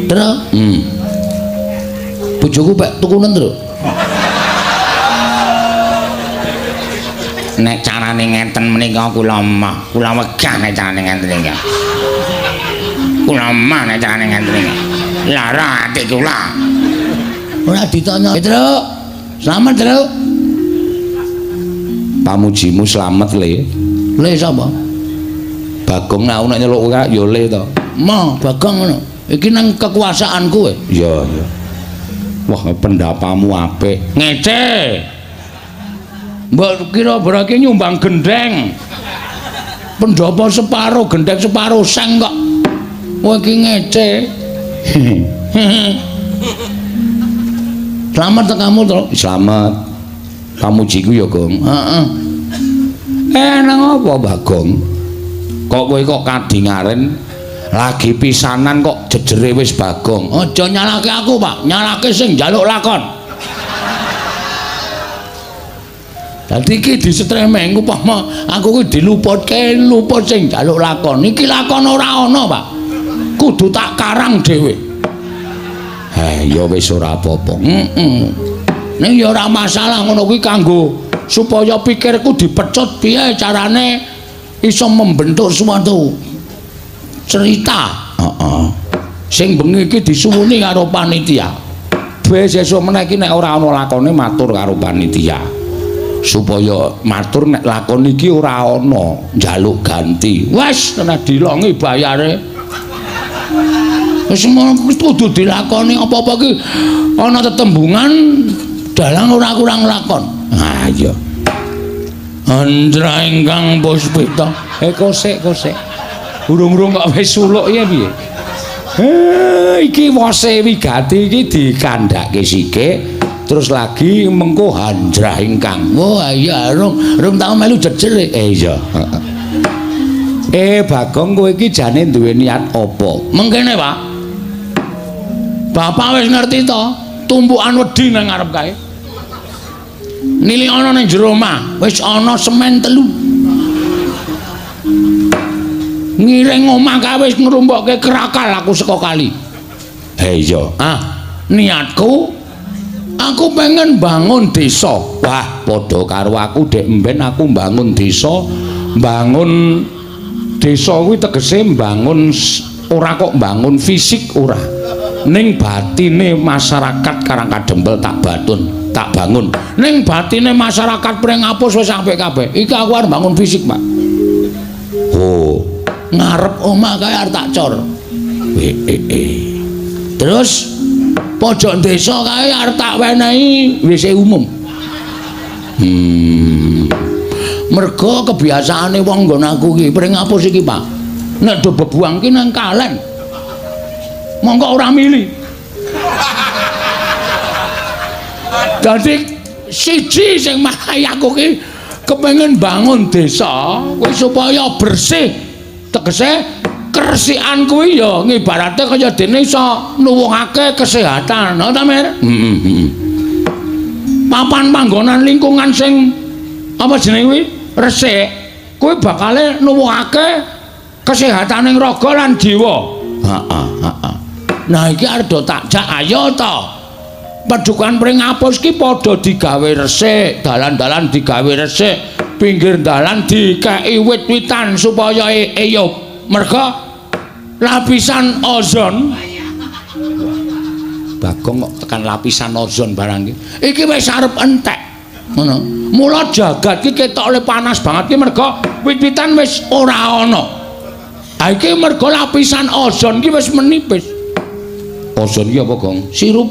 Tru. Bojoku pek tukunen, Tru. Nek carane ngeten menika kula mah, kula wegah nek carane ngeten iki. Kula mah nek carane ngeten iki. Lara ati kula. Ora ditanya, Tru. Slamet, Tru. Pamujimu slamet, Le. Le sapa? Bagong aku nek nyeluk kowe ya Le to. Ma, Bagong ngono. Iki nang kekuasaanku kowe. Iya, iya. Wah, pendapamu apik. Ngece. Mbok kira berarti nyumbang gendeng. Pendhapa separo, gendeng separo seng kok. Kowe iki ngece. Slamet kamu, Tru. Slamet. Pamujiku ya, Gong. Heeh. Nang apa, Bagong? Kok kowe kok kadingaren lagi pisanan kok jejere wis Bagong. Aja nyalake aku, Pak. Nyalake sing njaluk lakon. Dadi iki disetremeng upama aku kuwi diluputke luput sing njaluk lakon. Iki lakon ora ana, Pak. Kudu tak karang dhewe. Eh, ya wis ora apa-apa. Heeh. Ning ya ora masalah ngono kuwi kanggo supaya pikirku dipecut piye carane iso membentuk suatu cerita. Heeh. Sing bengi iki disuwuni karo panitia. Wis sesuk meneh iki nek ora ana lakone matur karo panitia. Supaya matur nek lakon iki ora ana njaluk ganti. Wis tenan dilongi bayare. Wis ngono kudu dilakoni apa-apa iki ana tetembungan dalang ora kurang lakon. Ah iya. Andra ingkang puspita. Kosek kosek. Urung-urung kok wis suluk ya piye? Iki wose wigati iki dikandhake sithik terus lagi mengko handrah ingkang. Wah iya rung tau melu jejer. Iya. Heeh. Bagong kowe iki jane duwe niat apa? Mengkene, Pak. Bapak wis ngerti to, tumpukan wedi nang ngarep kae. Nili ana ning jero omah, wis ana semen 3. Ngiring omah kae wis ngrumpokke krakal aku saka kali. Iya. Ah, niatku aku pengen bangun desa. Wah, padha karo aku dek mben aku bangun desa, bangun desa kuwi tegese mbangun ora kok bangun fisik ora. Ning batine masyarakat Karang Kadempel tak batun, tak bangun. Ning batine masyarakat Pringapus wis apik kabeh. Iki aku arep bangun fisik, Pak. Oh, ngarep omah kae arep tak cor. Terus pojok desa kae arep tak wenehi WC umum. Mergo kebiasaane wong nggon aku iki Pringapus iki, Pak. Nek do bebuang ki nang kalen. Mongko ora mili. Dadi siji sing marai aku ki kepengin bangun desa kuwi supaya bersih. Tegese keresikan kuwi ya ngibarate kaya dene iso nuwuhake kesehatan, ha ta, Mir? Heeh. Papan panggonan lingkungan sing apa jenenge kuwi resik kuwi bakale nuwuhake kesehataning raga lan jiwa. Heeh, heeh. Nah iki arep do tak jak ayo to. Padukan Pringapus ki padha digawe resik, dalan-dalan digawe resik, pinggir dalan dikeki wit-witan supaya eyup. Merga lapisan ozon. Bagong kok tekan lapisan ozon barang iki. Iki wis arep entek. Ngono. Mula jagat ki ketok le panas banget ki merga wit-witan wis ora ana. Ha iki merga lapisan ozon ki wis menipis. Ozon ki apa, Gong? Sirup.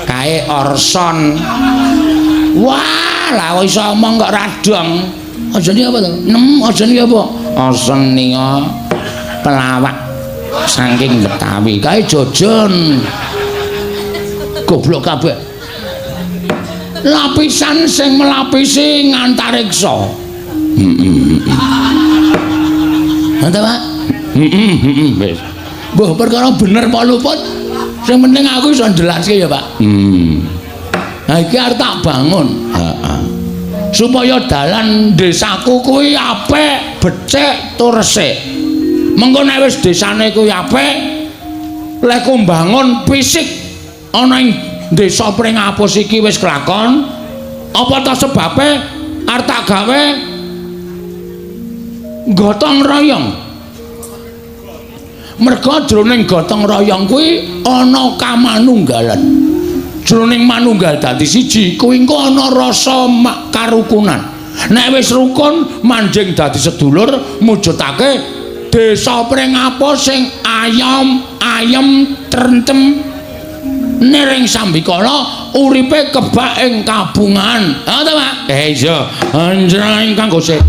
Kae orson. Wah, lah kok iso omong kok radong. Ozon ki apa to? Nem, ozon ki apa? Orson nika pelawak saking Betawi. Kae jojon. Goblok kabeh. Lapisan sing melapisi ngantariksa. Heeh. Ngono, Pak? Heeh, wis. Mbah perkara bener apa luput, sing penting aku iso njelaske ya, Pak. Nah iki arep tak bangun. Heeh. Supaya dalan desaku kuwi apik, becik, tur resik. Mengko nek wis desane kuwi apik, lek ku mbangun fisik ana ing desa Pringapus iki wis kelakon, apa ta sebabe arep tak gawe gotong royong. Merga jroning gotong royong kuwi ana kamanunggalan. Jroning manunggal dadi siji kuwi engko ana rasa karukunan. Nek wis rukun manjing dadi sedulur, mujudake desa Pringapus sing ayom ayem trentem niring sambikala, uripe kebak ing kabungan. Ha ta, Pak? Iya. Anjrah ingkang gosek.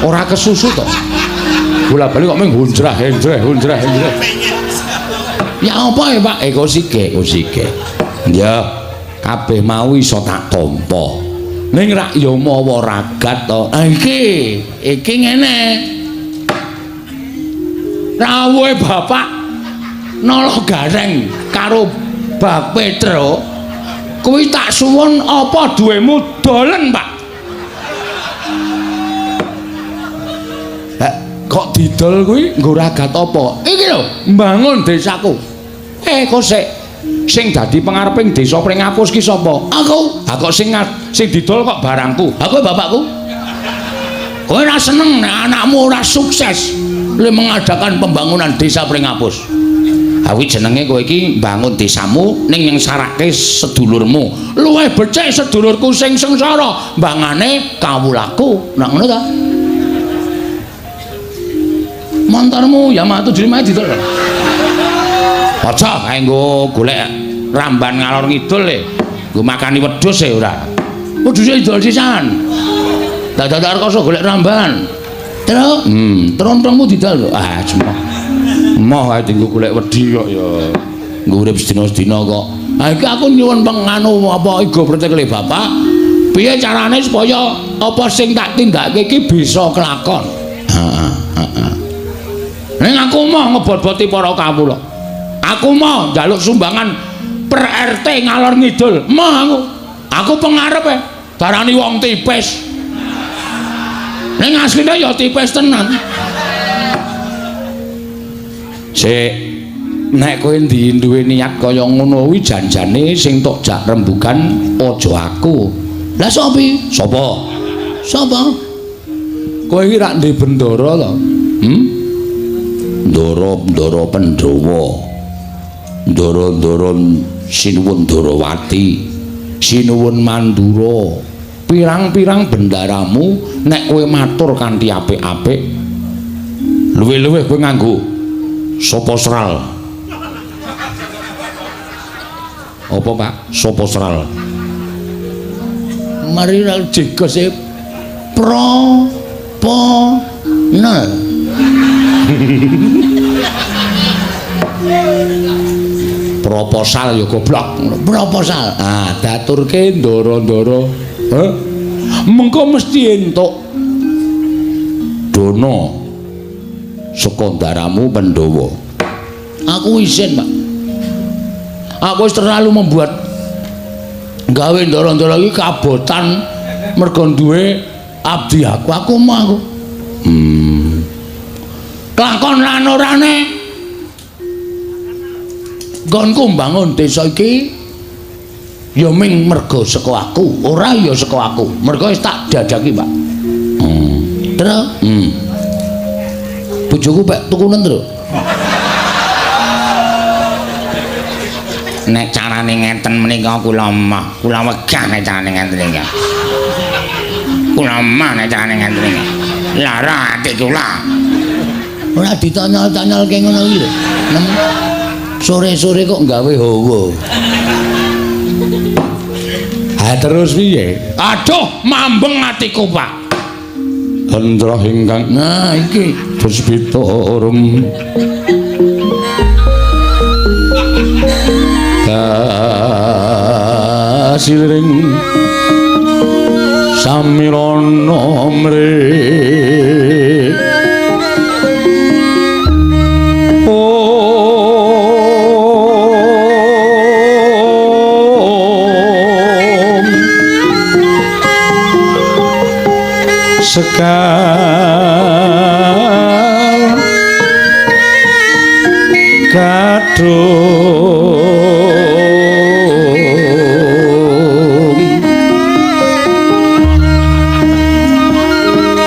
Ora kesusu to. Bola-bali kok mung hunjrah henjreh hunjrah henjreh. Ya apa ya, Pak? Kosike, kosike. Ya, kabeh mau iso tak tampa. Ning rak ya mawa ragat to. Ha iki, iki ngene. Rawuhe Bapak Nala Gareng karo Bak Petro kuwi tak suwun apa duwemu dolen, Pak. Kok didol kuwi nggo ragat apa? Iki lho, mbangun desaku. Kok sik sing dadi pengareping desa Pringapus ki sapa? Aku. Ha kok sing didol kok barangku? Ha kowe bapakku. Kowe ora seneng nek anakmu ora sukses le mengadakan pembangunan desa Pringapus. Ha kuwi jenenge kowe iki mbangun desamu ning nyengsarake sedulurmu. Luwih becik sedulurku sing sengsara mbangane kawulaku. Nak ngono ta? Montormu Yamaha 75 didol. Aja kae nggo golek ramban ngalor ngidul le. Nggo makani wedhus e ora. Wedhuse didol sisan. Dadak rekoso golek ramban. Terus, trontongmu didol. Ah, jemoh. Emoh ae dienggo golek wedhi kok ya. Nggo urip sedina-sedina kok. Ha iki aku nyuwun penganu apa igo pretekle Bapak. Piye carane supaya apa sing tak tindakake iki bisa kelakon? Heeh, heeh. Ning aku mau ngebot-boti para kawula. Aku mau njaluk sumbangan per RT ngalor ngidul. Moh aku. Aku pengarep e. Darani wong tipis. Ning asline ya tipis tenan. Sik, nek kowe duwe niat kaya ngono kuwi janjane sing tok jak rembugan aja aku. Lah sapa? Sapa? Sapa? Kowe iki rak ndek bendara to? Ndara-ndara Pandhawa. Ndara-ndara Sinuwun Darawati, Sinuwun Mandura. Pirang-pirang bendaramu nek kowe matur kanthi apik-apik, luwih-luwih kowe nganggo sapa sral. Apa, Pak? Sapa sral? Mari ra jegose pro po nel. Proposal ya goblok. Proposal. Ah, daturke ndara-ndara. Heh. Mengko mesti entuk dana saka ndaramu Pandhawa. Aku isin, Pak. Aku wis terlalu membuat gawe ndara-ndara iki kabotan mergo duwe abdi aku. Aku mau aku. Kelakon lan orane nggonku mbangun desa iki ya ming mergo saka aku, ora ya saka aku. Mergo wis tak jajaki, Pak. Terus, bojoku pek tukunen, Tru. Nek carane ngenten menika kula mah, kula wegah nek carane ngenten iki. Kula mah nek carane ngenten iki. Lara ati kula. Ora ditanyol-tanyolke ngono iki lho. Sore-sore kok gawe hawa. Ha terus piye? Aduh, mambeng atiku, Pak. Hendra ingkang nah iki puspita rum kasiring samirana mrih. Sekar Kadung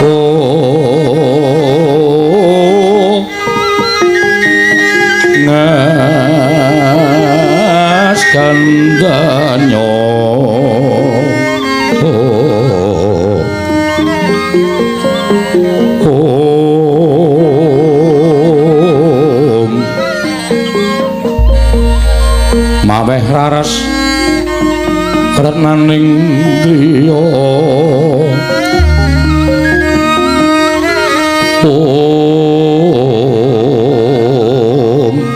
oh ngas kandanyo oh om maweh raras retnaning driya om om om ing.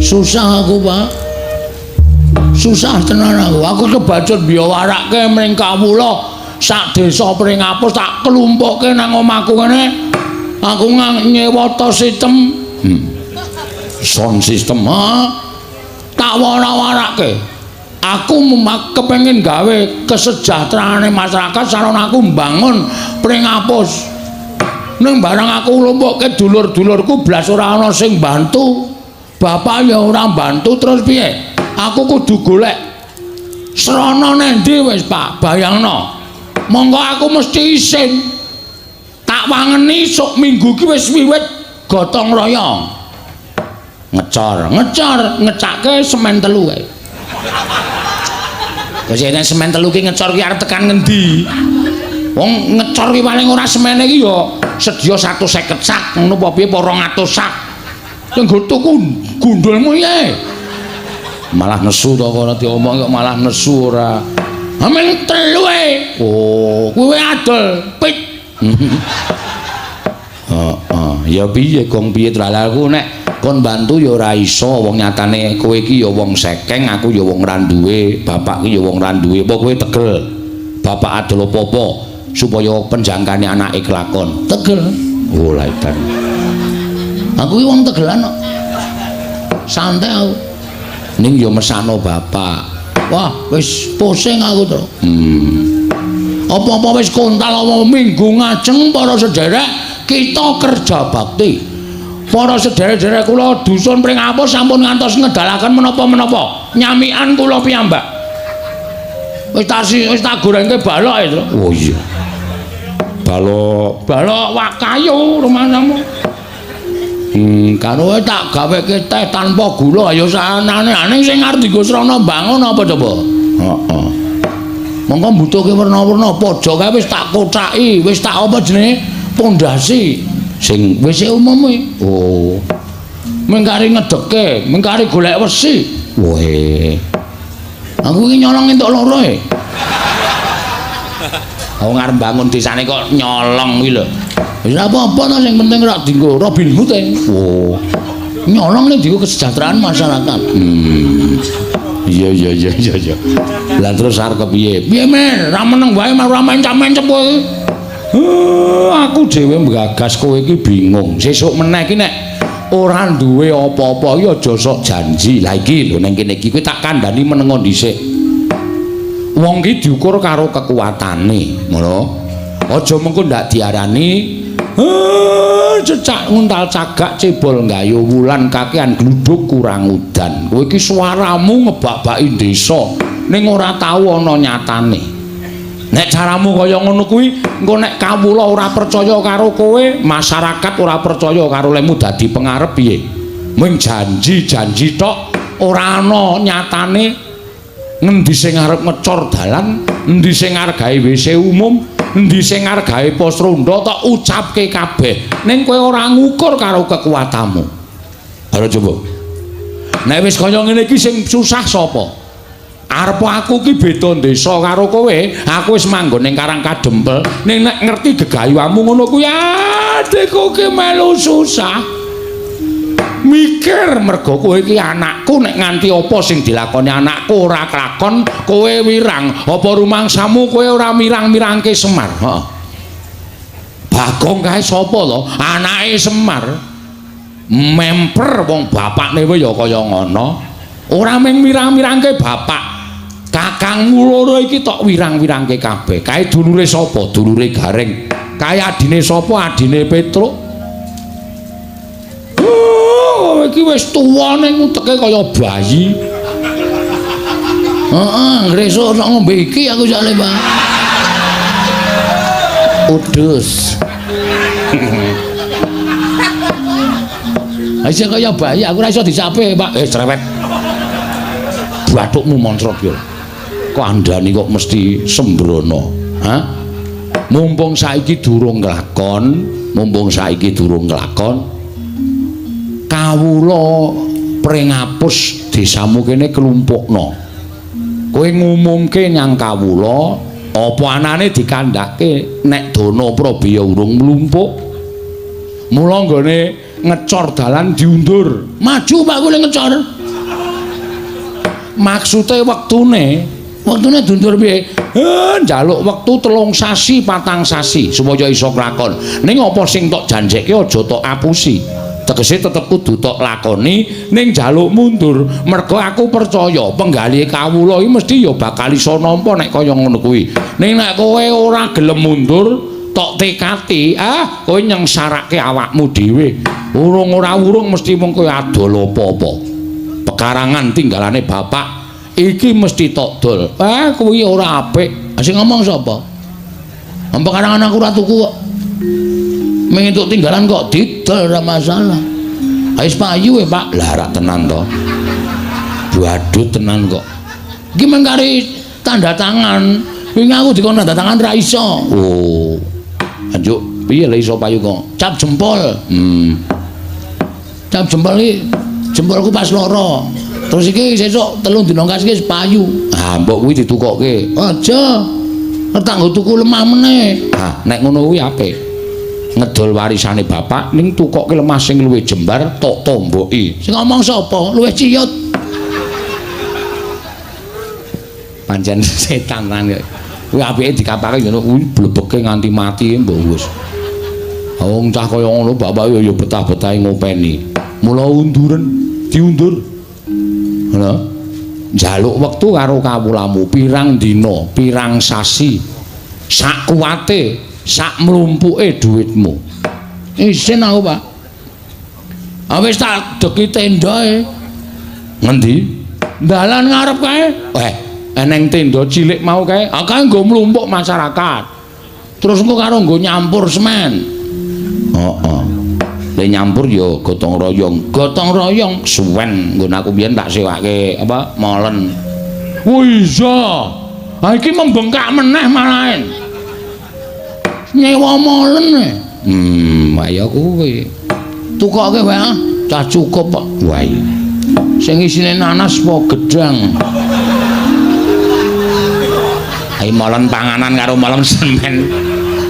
Susah aku, Pak. Susah tenan aku. Aku kebacut biyawarake mring kawula sak desa Pringapus tak klumpukke nang omahku kene. Aku nyewata sistem. Sound system, ha? Tak wara-warake. Aku kepengin gawe kesejahteraane masyarakat sarana aku mbangun Pringapus. Ning barang aku nglumpukke dulur-dulurku blas ora ana sing bantu. Bapak ya ora bantu terus piye? Aku kudu golek srana nendi wis, Pak, bayangno. Monggo aku mesti isin. Tak wangeni sok minggu ki wis wiwit gotong royong. Ngecor, ngecor, ngecake semen telu kae. Wis nek semen telu ki ngecor ki arep tekan ngendi? Wong ngecor ki paling ora semene ki ya sedya 150 sak ngono apa piye apa 200 sak. Sing nggo tuku gundulmu ye. Malah nesu to ora diomong kok malah nesu ora. Amen telu e. Oh, kuwi adol pit. Heeh, ya piye gong piye aku nek kon bantu ya ora iso wong nyatane kowe iki ya wong sekeng, aku ya wong ra duwe, bapak ki ya wong ra duwe. Apa kowe tegel? Bapak adol apa-apa supaya penjangkane anake kelakon. Tegel. Oh, lha edan. Aku ki wong tegelan kok. Santai aku. Ning ya mesano bapak. Wah, wis pusing aku to. Apa-apa wis kontal apa minggu ngajeng para sederek kita kerja bakti. Para sederek-sederek kula dusun Pringapus sampun ngantos ngedalaken menapa-menapa. Nyamikan kula piyambak. Wis tak gorengke balok e, Tru. Oh iya. Balok, balok wak kayu rumahmu. Karo tak gaweke teh tanpa gula ayo sanane ning sing arep dienggo srana bangun apa coba? Heeh. Monggo mbutuhke werna-werna pojok kae wis tak kocaki, wis tak apa jenenge pondasi sing WC umum kuwi. Oh. Mengkari ngedeke, mengkari golek wesi. Woe. Aku iki nyolong entuk loro e. Wong arep bangun desane kok nyolong kuwi lho. Wis ora apa-apa to sing penting ora dienggo Robin Hood e. Oh. Nyolong ning dienggo kesejahteraan masyarakat. Iya iya iya iya iya. Lah terus arep kepiye? Piye men, ra meneng wae ora mencap-mencep kowe. Aku dhewe nggagas kowe iki bingung. Sesuk meneh iki nek ora duwe apa-apa iki aja sok janji. Lah iki lho ning kene iki kowe tak kandhani menengo dhisik. Wong ki diukur karo kekuatane, ngono. Aja mengko ndak diarani cecak nguntal cagak cebol nggayu wulan kakean gluduk kurang udan. Kowe iki suaramu ngebak-baki desa ning ora tau ana nyatane. Nek caramu kaya ngono kuwi, engko nek kawula ora percaya karo kowe, masyarakat ora percaya karo lemu dadi pengarep piye? Mung janji-janji tok ora ana nyatane. Ngendi sing arep ngecor dalan, endi sing arep gawe WC umum, endi sing arep gawe pos ronda tok ucapke kabeh. Ning kowe ora ngukur karo kekuatanmu. Ayo coba. Nek wis kaya ngene iki sing susah sapa? Arep aku ki beda desa karo kowe, aku wis manggon ning Karang Kadempel, ning nek ngerti gegayuhamu ngono kuwi adikku ki melu susah. Mikir mergo kowe iki anakku, nek nganti apa sing dilakoni anakku ora kelakon, kowe wirang. Apa rumangsamu kowe ora mirang-mirangke Semar? Heeh. Bagong kae sapa to? Anake Semar. Memper wong bapakne wae ya kaya ngono. Ora mung mirang-mirangke bapak. Kakangmu loro iki tok wirang-wirangke kabeh. Kae dulure sapa? Dulure Gareng. Kae adine sapa? Adine Petruk. Oh, iki wis tuwa ning uteke kaya bayi. Heeh, ngresuk nek ngombe iki aku jane, Pak. Udus. Isih kaya bayi, aku ora iso disape, Pak. Cerewet. Bathukmu moncrot yo. Kok andani kok mesti sembrono, ha? Mumpung saiki durung nglakon, mumpung saiki durung nglakon, kawula Pringapus desamu kene klumpukno. Kowe ngumumke nyang kawula, apa anane dikandhake nek dana prabaya urung mlumpuk. Mula nggone ngecor dalan diundur. Maju Pak kula ngecor. Maksude wektune, wektune diundur piye? Njaluk wektu 3 sasi, 4 sasi supaya iso klakon. Ning apa sing tok janjekke aja tok apusi. Tegese tetep kudu tok lakoni ning njaluk mundur. Mergo aku percaya penggalih kawula iki mesti ya bakal iso nampa nek kaya ngono kuwi. Ning nek kowe ora gelem mundur, tok tekati, ah kowe nyengsarake awakmu dhewe. Urung ora urung mesti mung kowe adol apa-apa. Pekarangan tinggalane bapak iki mesti tok dol. Ah kuwi ora apik. Sing ngomong sapa? Pekarangan aku ora tuku kok. Mung entuk tinggalan kok didol ora masalah. Wis payu e, Pak. Lah ora tenan to. Badut tenan kok. Iki mung kari tanda tangan. Wingi aku dikon tanda tangan ra iso. Oh. Anjuk piye le iso payu kok? Cap jempol. Cap jempol iki jempolku pas loro. Terus iki sesuk 3 dina kas iki wis payu. Ah, mbok kuwi ditukokke. Aja. Tak nggo tuku lemah meneh. Ah, nek ngono kuwi apik. Ngedol warisane bapak ning tukokke lemah sing luwih jembar tok tomboki. Sing ngomong sapa? Luwih ciyut. Pancen setan tenan kok. Kuwi apike dikapake ngono kuwi blebeke nganti mati mbok wis. Wong cah kaya ngono bapak ya betah-betahe ngopeni. Mula unduren, diundur. Ngono. Njaluk wektu karo kawulamu pirang dina, pirang sasi. Sak kuwate, sak mlumpuke dhuwitmu. Isin aku, Pak. Ah wis tak deki tendae. Ngendi? Dalan ngarep kae. Eneng tenda cilik mau kae. Ah kae nggo mlumpuk masyarakat. Terus engko karo nggo nyampur semen. Heeh. Le nyampur ya gotong royong. Gotong royong suwen nggon aku biyen tak sewake apa molen. Oh iya. Ha iki membengkak meneh malahen. Nyewa molen e. Ayo kuwi. Tukoke wae ah, cah cukup kok. Wah iya. Sing isine nanas apa gedang? Ayo molen panganan karo molen semen.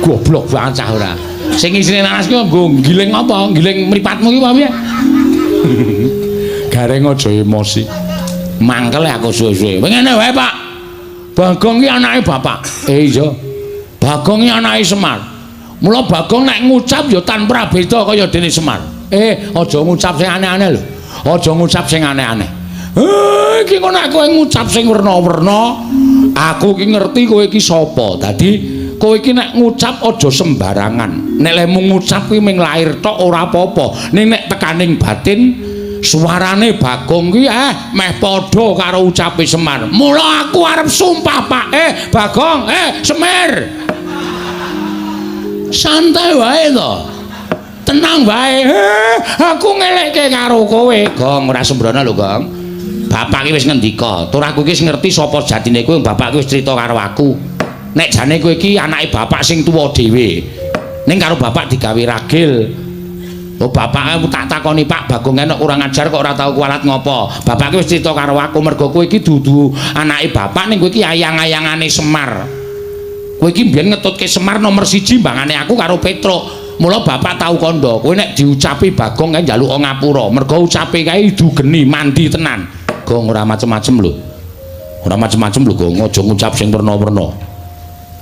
Goblok banget cah ora. Sing isine nanas ki nggo giling apa? Giling mripatmu ki apa piye? Gareng aja emosi. Mangkel aku suwe-suwe. Ngene wae, Pak. Bagong ki anake bapak. Iya. Bagong ki anake Semar. Mula Bagong nek ngucap ya tanpa beda kaya dene Semar. Aja ngucap sing aneh-aneh lho. Aja ngucap sing aneh-aneh. Iki kok nek kowe ngucap sing werna-werna, aku ki ngerti kowe iki sapa. Dadi kowe iki nek ngucap aja sembarangan. Nek lehmu ngucap kuwi mung lair tok ora apa-apa. Ning nek tekaning batin suarane Bagong kuwi meh padha karo ucape Semar. Mula aku arep sumpah, Pak. Bagong, Semir. Santai wae to. Tenang wae. Aku ngelekke karo kowe. Gong, ora sembrono lho, Gong. Bapak ki wis ngendika, tur aku iki wis ngerti sapa jatine kowe, bapak ki wis crita karo aku. Nek jane kowe iki anake bapak sing tuwa dhewe. Ning karo bapak digawe ragil. Oh, bapak tak takoni, Pak Bagong enek kurang ajar kok ora tau kualat ngopo. Bapak ki wis crita karo aku mergo kowe iki dudu anake bapak ning kowe iki ayang-ayangane Semar. Kowe iki mbiyen ngetutke Semar nomor 1 mbangane aku karo Petruk. Mula bapak tau kandha, kowe nek diucapi Bagong kae njaluk ngapura, mergo ucape kae idu geni mandi tenan. Gong ora macem-macem lho. Ora macem-macem lho, Gong, aja ngucap sing werna-werna.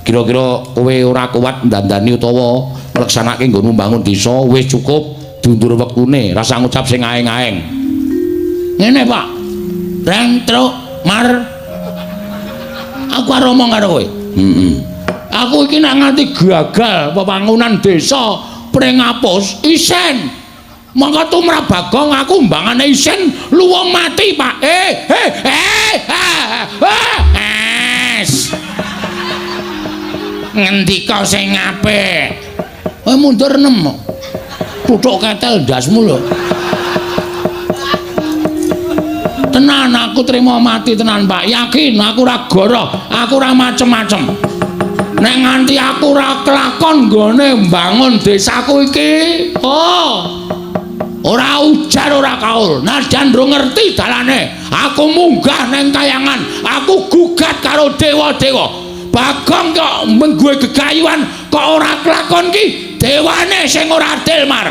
Kira-kira kowe ora kuat ndandani utawa ngleksanake nggonmu mbangun desa, wis cukup diundur wektune, rasa ngucap sing aeng-aeng. Ngene, Pak. Reng truk mar. Aku arep omong karo kowe. Heeh. Aku iki nek nganti gagal pembangunan desa Pringapus isen. Mongko tumrap Bagong aku mbangane isen luwung mati, Pak. Es. Ngendika sing apik. Mundur 6. Tutuk ketel ndasmu lho. Tenan aku trimo mati tenan, Pak. Yakin aku ora goroh, aku ora macem-macem. Nek nganti aku ora kelakon nggone mbangun desaku iki, oh. Ora ujar ora kaul. Najan ndro ngerti dalane, aku munggah neng kayangan, aku gugat karo dewa-dewa. Bagong kok menggue gegayuhan kok ora kelakon ki, dewane sing ora adil, Mar.